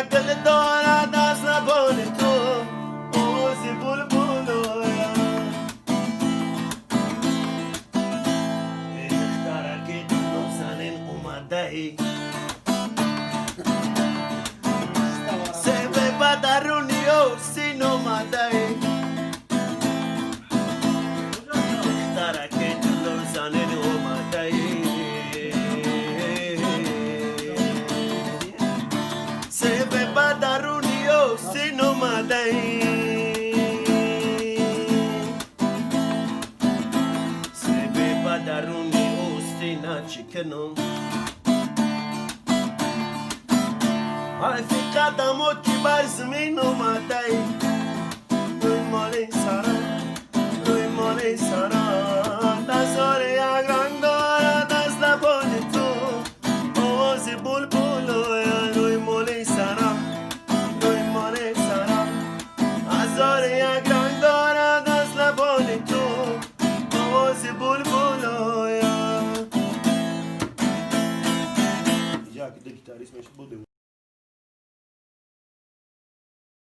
як гул дорад аз лабони ту овози булбулоя. Эй духтараки нозанин, омадаӣ, себе ба даруни осин омадаӣ. Духтараки нозанин, омадаӣ, себе ба даруни осин омадаӣ, себе ба даруни остина чӣ кунам? Ҳайфи қадамот, ки бар замин омадаӣ. Рӯи моли сара, рӯи моли сара, назори як ранг дорад аз лабони ту овози булбулоя. Рӯи моли сара, рӯи моли сара, азори як ранг дорад аз лабони ту овози булбулоя. Як гитарист мешуд будем.